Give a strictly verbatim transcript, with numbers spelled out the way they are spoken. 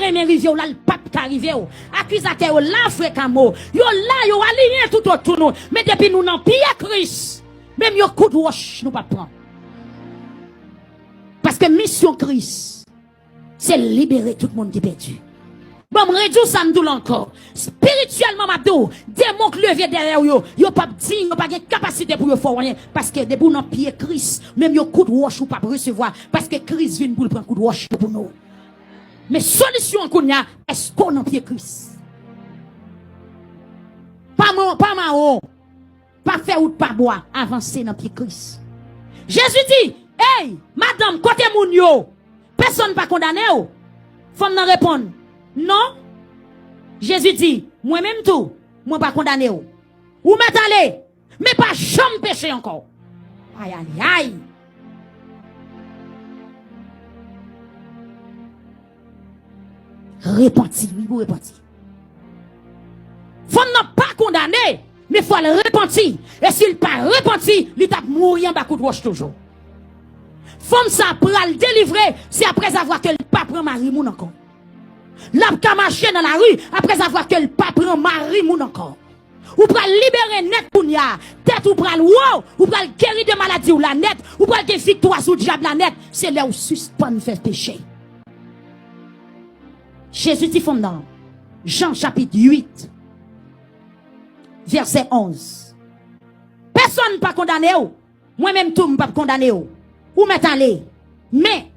renmen rive w la, l p ap ka rive w. Akizatè yo la frekan mo. Yo la, yo aliyen toutotou nou. Men depi nou nan pye Kris, menm yon kout wòch nou p ap pran. Paske misyon Kris, se libere tout moun ki pèdi. Bon, m redi w sa, m di w la ankò. Espirityèlman, m ap di w, demon k leve dèyè w yo, yo p ap di, yo pa gen kapasite pou yo fè w anyen. Paske depi w nan pye Kris, menm yon kout wòch ou p ap resevwa. Paske Kris vin pou l pran kout wòch yo pou nou. Men solisyon an kounye a, èske w nan pye Kris? Pa mawon, pa mawon. Pa fè wout pa bwa, avanse nan pye Kris. Jezi di, ey, madanm, kote moun yo? Pèsonn pa kondane w? Fanm nan reponn, non. Jezi di, mwen menm tou, mwen pa kondane w. Ou mèt ale, men pa janm peche ankò. Ayayay. Repanti, wi, pou repanti. Fanm nan pa kondane, men fò l repanti. E si l pa repanti, li t ap mouri anba kout wòch toujou. Fanm sa pral delivre, se aprèzavwa ke l pa pran mari moun ankò. L ap ka mache nan lari, aprèzavwa ke l pa pran mari moun ankò. Ou pral libere nèt kounye a. Tèt ou pral wo, ou pral geri de maladi w la nèt, ou pral gen viktwa sou dyab la nèt. Se lè ou sispann fè peche. Jezi di fanm nan, Jan chapit uit, vèsè onz, pèsonn pa kondane w, mwen menm tou m p ap kondane w. Ou mèt ale. Men,